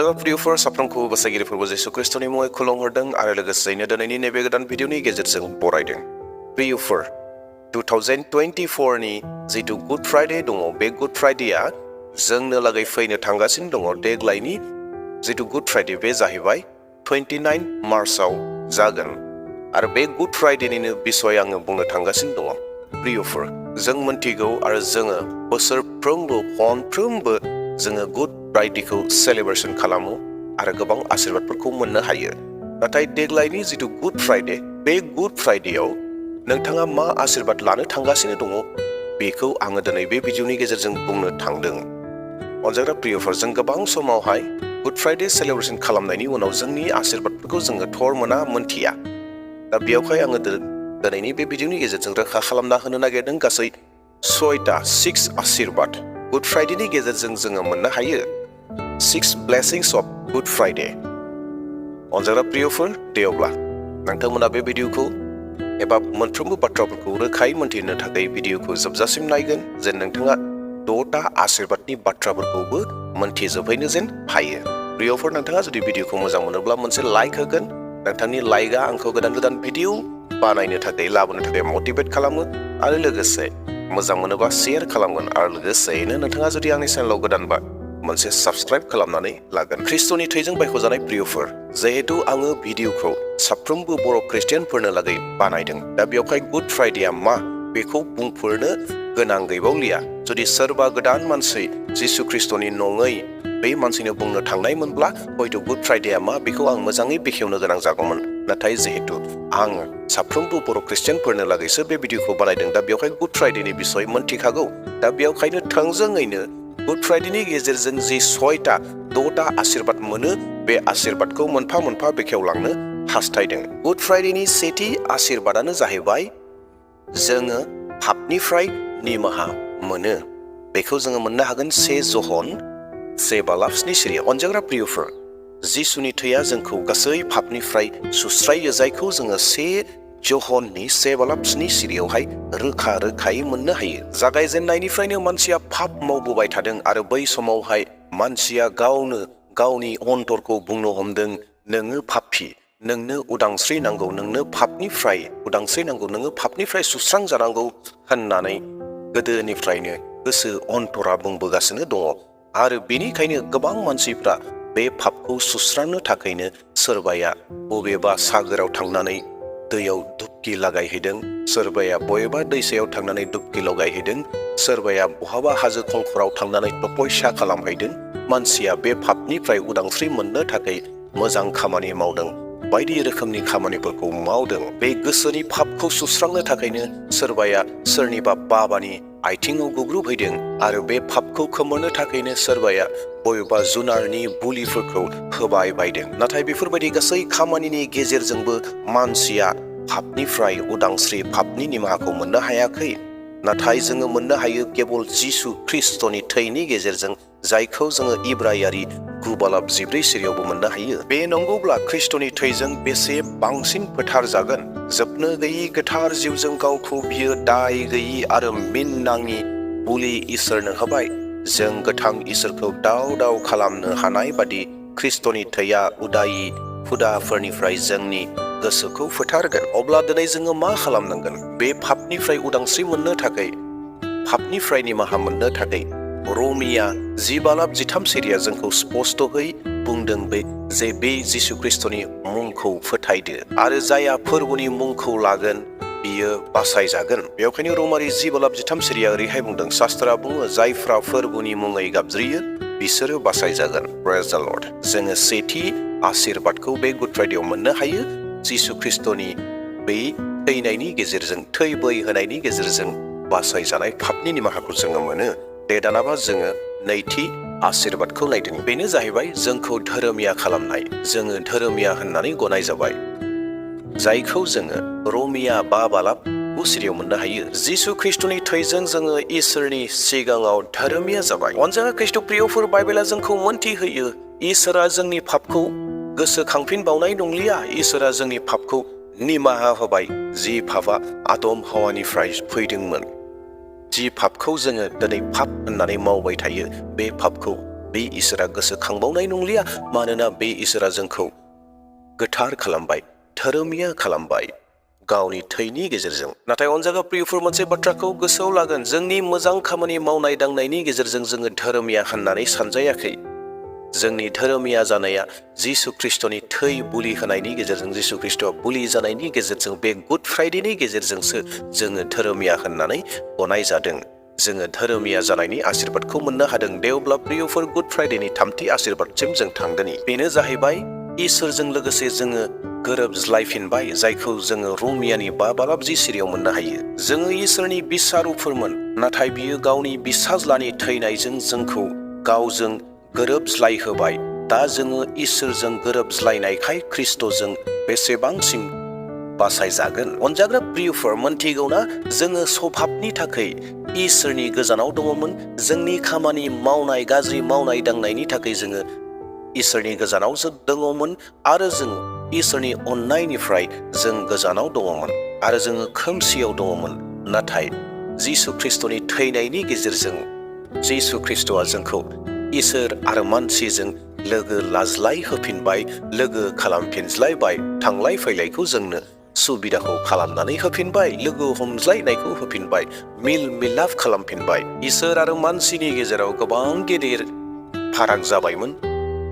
अनजागा प्रियफोर साफ्रोमखौबो बासायगिरि फोरबो जिसु ख्रिस्टनि मुङै खुलुमहरदों आरो लोगोसेयैनो दिनैनि नैबे गोदान भिडिअनि गेजेरजों बरायदों। प्रियफोर 2024 नि जितु गुड फ्राइडे दङ, बे गुड फ्राइडेआ जोंनो लागै फैनो थांगासिनो दङ। देग्लायनि जितु गुड फ्राइडे बे जाहैबाय 29 मार्चआव जागोन आरो बे गुड फ्राइडेनिनो बिसय आङो बुंनो थांगासिनो दङ। प्रियफोर जों मोनथिगौ आरो जोङो बोसोरफ्रोमबो खनफ्रोमबो जोङो गुड फ्राइडेखौ सेलिब्रेशन खालामो आरो गोबां आशीर्बादफोरखौ मोननो हायो। नाथाय देग्लायनि जितु गुड फ्राइडे, बे गुड फ्राइडेआव नोंथाङा मा आशीर्बाद लानो थांगासिनो दङ बेखौ आङो दिनै बे भिडिअनि गेजेरजों बुंनो थांदों। अनजाग्रा प्रियफोर, जों गोबां समावहाय गुड फ्राइडे सेलिब्रेशन खालामनायनि उनाव जोंनि आशीर्बादफोरखौ जोङो थर मोना, मोनथिया। दा बेयावहाय आङो दिनैनि बे भिडिअनि गेजेरजों रोखा खालामना होनो नागिरदों गासै 6 आशीर्बाद गुड फ्राइडेनि गेजेरजों जोङो मोननो हायो। 6 blessings of Good Friday। अनजाग्रा प्रियफोर, दे अब्ला नोंथांमोना बे भिडिअखौ एबा मोनफ्रोमबो बाथ्राफोरखौ रोखायै मोनथिनो थाखाय भिडिअखौ जोबजासिम नायगोन, जेन नोंथाङा 6टा आशीर्बादनि बाथ्राफोरखौबो मोनथिजोबहैनो जेन हायो। प्रियफोर, नोंथाङा जुदि भिडिअखौ मोजां मोनोब्ला मोनसे लाइक होगोन। नोंथांनि लाइकआ आंखौ गोदान गोदान भिडिअ बानायनो थाखाय लाबोनो थाखाय मटिभेट खालामो आरो लोगोसे मोजां मोनोबा शेयार खालामगोन आरो लोगोसेयैनो नोंथाङा जुदि आंनि चेनेलाव गोदानबा मोनसे साबस्क्राइब खालामनानै लागोन। ख्रिस्टनि थैजों बायख'जानाय प्रियफोर, जिहेतु आङो भिडिअखौ साफ्रोमबो बर' ख्रिस्टियानफोरनो लागै बानायदों, दा बेवहाय गुड फ्राइडेआ मा बेखौ बुंफोरनो गोनां गैबावलिया। जुदि सोरबा गोदान मानसि जिसु ख्रिस्टनि नङै बे मानसिनो बुंनो थांनायमोनब्ला हयथ' गुड फ्राइडेआ मा बेखौ आं मोजाङै बेखेवनो गोनां जागौमोन। नाथाय जिहेतु आङो साफ्रोमबो बर' ख्रिस्टियानफोरनो लागैसो बे भिडिअखौ बानायदों, दा बेवहाय गुड फ्राइडेनि बिसय मोनथिखागौ। दा बेवहायनो थोंजोङैनो गुड फ्राइडेनि गेजेरजों जि 6टा आशीर्बाद मोनो, बे आशीर्बादखौ मोनफा मोनफा बेखेवलांनो हास्थायदों। गुड फ्राइडेनि सेथि आशीर्बादानो जाहैबाय जोङो पापनिफ्राय निमाहा मोनो। बेखौ जोङो मोननो हागोन 1 जहन 1:7 सिरियाव। अनजाग्रा प्रियफोर, जिसुनि थैया जोंखौ गासै पापनिफ्राय सुस्रायो, जायखौ जोङो 1 जहननि 1:7 सिरियावहाय रोखा रोखायै मोननो हायो। जागायजेननायनिफ्रायनो मानसिया पाप मावबोबाय थादों आरो बै समावहाय मानसिया गावनो गावनि अन्तरखौ बुंनो हमदों, नोङो पापी, नोंनो उदांस्रि नांगौ, नोंनो पापनिफ्राय उदांस्रि नांगौ, नोङो पापनिफ्राय सुस्रांजानांगौ होननानै गोदोनिफ्रायनो गोसो अन्तरा बुंबोगासिनो दङ। आरो बेनिखायनो गोबां मानसिफ्रा बे पापखौ सुस्रांनो थाखायनो सोरबाया बबेबा सागोराव थांनानै दैयाव डुबकि लागायहैदों, सोरबाया बबेबा दैसायाव थांनानै डुबकि लगायहैदों, सोरबाया बहाबा हाजो खंखराव थांनानै तपस्या खालामहैदों। मानसिया बे पापनिफ्राय उदांस्रि मोननो थाखाय मोजां खामानि मावदों, बायदि रोखोमनि खामानिफोरखौ मावदों। बे गोसोनि पापखौ सुस्रांनो थाखायनो सोरबाया सोरनिबा बाबानि आथिङाव गुग्रुबहैदों आरो बे पापखौ खोमोरनो थाखायनो सोरबाया बबेबा जुनारनि बुलिफोरखौ होबाय बायदों। नाथाय बेफोरबायदि गासै खामानिनि गेजेरजोंबो मानसिया पापनिफ्राय उदांस्रि, पापनि निमाहाखौ मोननो हायाखै। नाथाय जोङो मोननो हायो केवल जिसु ख्रिस्टनि थैनि गेजेरजों, जायखौ जोङो इब्रायारि 9:14 सिरियावबो मोननो हायो। बे नंगौब्ला ख्रिस्टनि थैजों बेसे बांसिन फोथार जागोन। जोबनो गैयै गोथार जिउजों गावखौ बियो दाय गैयि आरो मिननाङि बुलि इसोरनो होबाय। जों गोथां इसोरखौ दाव दाव खालामनो हानाय बादि ख्रिस्टनि थैया उदायि हुदाफोरनिफ्राय जोंनि गोसोखौ फोथारगोन। अब्ला दिनै जोङो मा खालामनांगोन? बे पापनिफ्राय उदांस्रि मोननो थाखाय, पापनिफ्राय निमाहा मोननो थाखाय रमिया 10:13 सिरिया जोंखौ स्पष्टयै बुंदों जे बे जिसु ख्रिस्टनि मुंखौ फोथायदो आरो जायहा फोरबोनि मुंखौ लागोन बियो बासायजागोन। बेवखायनो रमारि 10:13 सिरिया ओरैहाय बुंदों, शास्त्रा बुङो, जायफ्रा फोरबोनि मुङै गाबज्रियो बिसोरो बासायजागोन। प्रेज द लर्ड। जोङो सेथि आशीर्बादखौ बे गुड फ्राइडेआव मोननो हायो। जिसु ख्रिस्टनि बै थैनायनि गेजेरजों, थै बै होनायनि गेजेरजों बासायजानाय पापनि निमाहाखौ जोङो मोनो। दे दानाबा जोङो नैथि आशीर्बादखौ नायदों। बेनो जाहैबाय जोंखौ धोरोमिया खालामनाय। जोङो धोरोमिया होननानै गनाय जाबाय, जायखौ जोङो रमिया 5:9 सिरियाव मोननो हायो। जिसु ख्रिस्टनि थैजों जोङो इसोरनि सिगाङाव धोरोमिया जाबाय। अनजागा ख्रिस्ट प्रियफोर, बाइबेला जोंखौ मोनथिहोयो इसोरा जोंनि पापखौ गोसोखांफिनबावनाय नंलिया। इसोरा जोंनि पापखौ निमाहा होबाय। जि पापआ आदम हावानिफ्राय फैदोंमोन, जि पापखौ जोङो दिनै पाप होननानै मावबाय थायो, बे पापखौ बे इसोरा गोसोखांबावनाय नंलिया, मानोना बे इसोरा जोंखौ गोथार खालामबाय, धोरोमिया खालामबाय गावनि थैनि गेजेरजों। नाथाय अनजागा प्रियफोर, मोनसे बाथ्राखौ गोसोआव लागोन, जोंनि मोजां खामानि मावनाय दांनायनि गेजेरजों जोङो धोरोमिया होननानै सानजायाखै। जोंनि धोरोमिया जानाया जिसु ख्रिस्ट'नि थै बुलि होनायनि गेजेरजों, जिसु ख्रिस्ट'आ बुलि जानायनि गेजेरजों, बे गुड फ्राइडेनि गेजेरजोंसो जोङो धोरोमिया होननानै गनाय जादों। जोङो धोरोमिया जानायनि आशीर्बादखौ मोननो हादों। दे अब्ला प्रियफोर, गुड फ्राइडेनि थामथि आशीर्बादसिम जों थांदोनि। बेनो जाहैबाय इसोरजों लोगोसे जोङो गोरोबज्लायफिनबाय, जायखौ जोङो रमियानि 5:10 सिरियाव मोननो हायो। जोङो इसोरनि बिसारुफोरमोन, नाथाय बियो गावनि बिसाज्लानि थैनायजों जोंखौ गावजों गोरोबज्लायहोबाय। दा जोङो इसोरजों गोरोबज्लायनायखाय ख्रिस्ट'जों बेसेबांसिम बासायजागोन। अनजाग्रा प्रियफोर, मोनथिगौना जोङो स्वभाबनि थाखाय इसोरनि गोजानाव दङमोन। जोंनि खामानि मावनाय, गाज्रि मावनाय दांनायनि थाखाय जोङो इसोरनि गोजानाव दङमोन, आरो जों इसोरनि अननायनिफ्राय जों गोजानाव दङमोन, आरो जोङो खोमसियाव दङमोन। नाथाय जिसु ख्रिस्ट'नि थैनायनि गेजेरजों जिसु ख्रिस्ट'आ जोंखौ इसोर आरो मानसिजों लोगो लाज्लाय होफिनबाय, लोगो खालामफिनज्लायबाय। थांलाय फैलायखौ जोंनो सुबिदाखौ खालामनानै होफिनबाय, लोगो हमज्लायनायखौ होफिनबाय, मिल मिलाप खालामफिनबाय। इसोर आरो मानसिनि गेजेराव गोबां गेदेर फाराग जाबायमोन।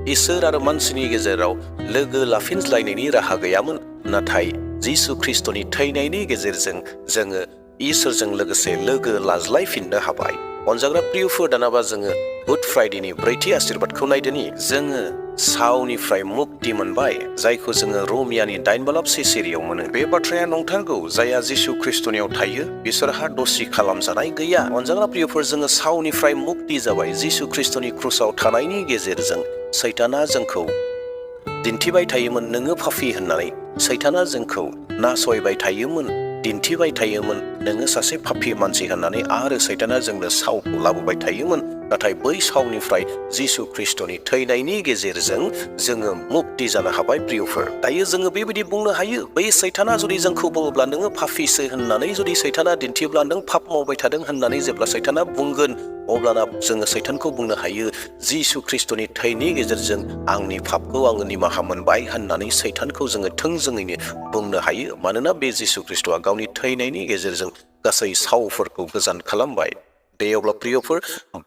इसोर आरो मानसिनि गेजेराव लोगो लाफिनज्लायनायनि राहा गैयामोन। नाथाय जिसु ख्रिस्ट'नि थैनायनि गेजेरजों जोङो इसोरजों लोगोसे लोगो लाज्लायफिननो हाबाय। अनजाग्रा प्रियफोर, दानाबा जोङो गुड फ्राइडेनि ब्रैथि आशीर्बादखौ नायदोनि। जोङो सावनिफ्राय मुक्ति मोनबाय, जायखौ जोङो रमियानि 9:10 सिरियाव मोनो। बे बाथ्राया नंथारगौ, जायहा जिसु ख्रिस्ट'नियाव थायो बिसोरहा दसि खालामजानाय गैया। अनजाग्रा प्रियफोर, जोङो सावनिफ्राय मुक्ति जाबाय। जिसु ख्रिस्ट'नि क्रुसाव थानायनि गेजेरजों सैताना जोंखौ दिन्थिबाय थायोमोन नोङो पापी होननानै। सैताना जोंखौ नासयबाय थायोमोन, दिन्थिबाय थायोमोन नोङो सासे पापी मानसि होननानै, आरो सैताना जोंनो सावखौ लाबोबाय थायोमोन। नाथाय बै सावनिफ्राय जिसु ख्रिस्ट'नि थैनायनि गेजेरजों जोङो मुक्ति जानो हाबाय प्रियफोर। दायो जोङो बेबायदि बुंनो हायो, बै सैताना जुदि जोंखौ बुङोब्ला नोङो पापीसो होननानै जुदि सैताना दिन्थियोब्ला नों पाप मावबाय थादों होननानै जेब्ला सैताना बुंगोन, अब्लाना जोङो सैतानखौ बुंनो हायो, जिसु ख्रिस्ट'नि थैनि गेजेरजों आंनि पापखौ आङो निमाहा मोनबाय होननानै सैतानखौ जोङो थोंजोङैनो बुंनो हायो। मानोना बे जिसु ख्रिस्ट'आ गावनि थैनायनि गेजेरजों गासै सावफोरखौ गोजान खालामबाय। दे अब्ला प्रियफोर,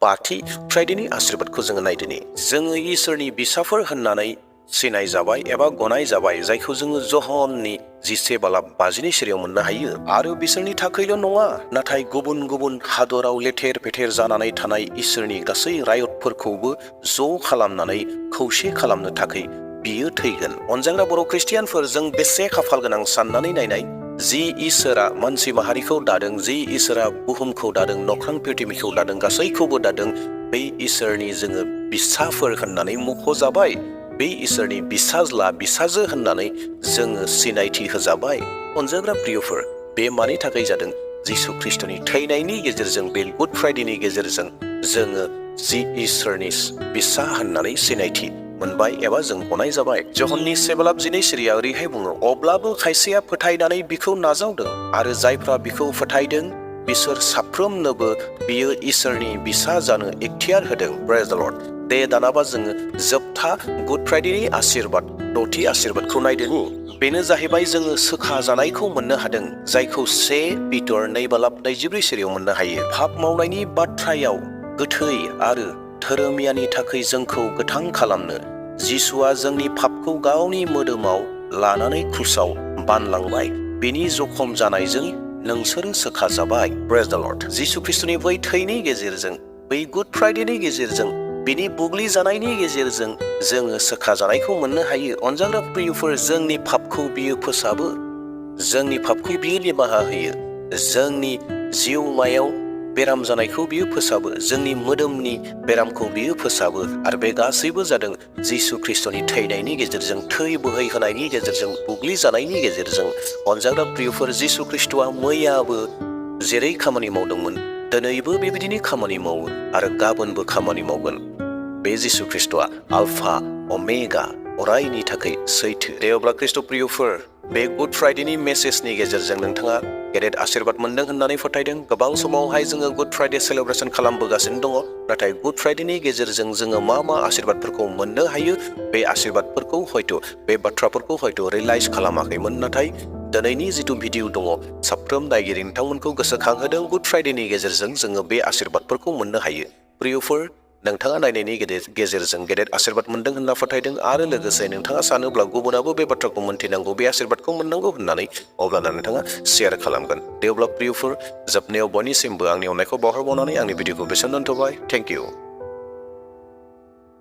बाथि फ्राइडेनि आशीर्बादखौ जोङो नायदोनि। जोङो इसोरनि बिसाफोर होननानै सिनाय जाबाय एबा गनाय जाबाय, जायखौ जोङो जहननि 11:50 सिरियाव मोननो हायो। आरो बिसोरनि थाखायल' नङा, नाथाय गुबुन गुबुन हादराव लेथेर फेथेर जानानै थानाय इसोरनि गासै रायतफोरखौबो ज' खालामनानै खौसे खालामनो थाखाय बियो थैगोन। अनजाग्रा बर' ख्रिस्टियानफोर, जों बेसे खाफाल गोनां साननानै नायनाय। जि इसोरा मानसि माहारिखौ दादों, जि इसोरा बुहुमखौ दादों, नख्रां पृथिबीखौ दादों, गासैखौबो दादों, बै इसोरनि जोङो बिसाफोर होननानै मख'जाबाय। बे इसोरनि बिसाज्ला, बिसाजो होननानै जोङो सिनायथि होजाबाय। अनजाग्रा प्रियफोर, बे मानि थाखाय जादों? जिसु ख्रिस्ट'नि थैनायनि गेजेरजों, बे गुड फ्राइडेनि गेजेरजों जोङो जि इसोरनि बिसा होननानै सिनायथि मोनबाय एबा जों गनाय जाबाय। जहननि 7:12 सिरिया ओरैहाय बुङो, अब्लाबो खायसेया फोथायनानै बिखौ नाजावदों, आरो जायफ्रा बिखौ फोथायदों बिसोर साफ्रोमनोबो बियो इसोरनि बिसा जानो इख्तियार होदों। प्रेज द लर्ड। दे दानाबा जोङो जोबथा गुड फ्राइडेनि आशीर्बाद, द'थि आशीर्बादखौ नायदों। बेनो जाहैबाय जोङो सोखा जानायखौ मोननो हादों, जायखौ 1 पिटर 2:24 सिरियाव मोननो हायो। पाप मावनायनि बाथ्रायाव गोथै आरो धोरोमियानि थाखाय जोंखौ गोथां खालामनो जिसुआ जोंनि पापखौ गावनि मोदोमाव लानानै क्रुसाव बानलांबाय। बेनि जखम जानायजों नोंसोरो सोखा जाबाय। प्रेज द लर्ड। जिसु ख्रिस्ट'नि बै थैनि गेजेरजों, बै गुड फ्राइडेनि गेजेरजों, बिनि बुग्लि जानायनि गेजेरजों जोङो सोखा जानायखौ मोननो हायो। अनजाग्रा प्रियफोर, जोंनि पापखौ बियो फोसाबो, जोंनि पापखौ बियो निमाहा होयो, जोंनि जिउमायाव बेराम जानायखौ बियो फोसाबो, जोंनि मोदोमनि बेरामखौ बियो फोसाबो। आरो बे गासैबो जादों जिसु ख्रिस्ट'नि थैनायनि गेजेरजों, थै बोहैहोनायनि गेजेरजों, बुग्लि जानायनि गेजेरजों। अनजाग्रा प्रियफोर, जिसु ख्रिस्ट'आ मैयाबो जेरै खामानि मावदोंमोन, दिनैबो बेबायदिनो खामानि मावो, आरो गाबोनबो खामानि मावगोन। बे जिसु ख्रिस्ट'आ आल्फा अमेगा, अरायनि थाखाय सैथो। दे अब्ला ख्रिस्ट' प्रियफोर, बे गुड फ्राइडेनि मेसेजनि गेजेरजों नोंथाङा गेदेर आशीर्बाद मोन्दों होननानै फोथायदों। गोबां समावहाय जोङो गुड फ्राइडे सेलेब्रेसन खालामबोगासिनो दङ, नाथाय गुड फ्राइडेनि गेजेरजों जोङो मा आशीर्बादफोरखौ मोननो हायो, बे आशीर्बादफोरखौ हयथ' बे बाथ्राफोरखौ हयथ' रियलाइज खालामाखैमोन। नाथाय दिनैनि जिथु भिडिअ दङ, साफ्रोम नायगिरि नोंथांमोनखौ गोसोखांहोदों गुड फ्राइडेनि गेजेरजों जोङो बे आशीर्बादफोरखौ मोननो हायो। प्रियफोर, नोंथाङा नायनायनि गेजेरजों गेदेर आशीर्बाद मोन्दों होनना फोथायदों आरो लोगोसे नोंथाङा सानोब्ला गुबुनाबो बे बाथ्राखौ मोन्थिनांगौ, बे आशीर्बादखौ मोननांगौ होननानै, अब्लाना नोंथाङा शेयार खालामगोन। दे अब्ला प्रियफोर, जोबनायाव बयनिसिमबो आंनि अननायखौ बावहरबावनानै आंनि भिडिअखौ बेसेन दोनथ'बाय। Thank you.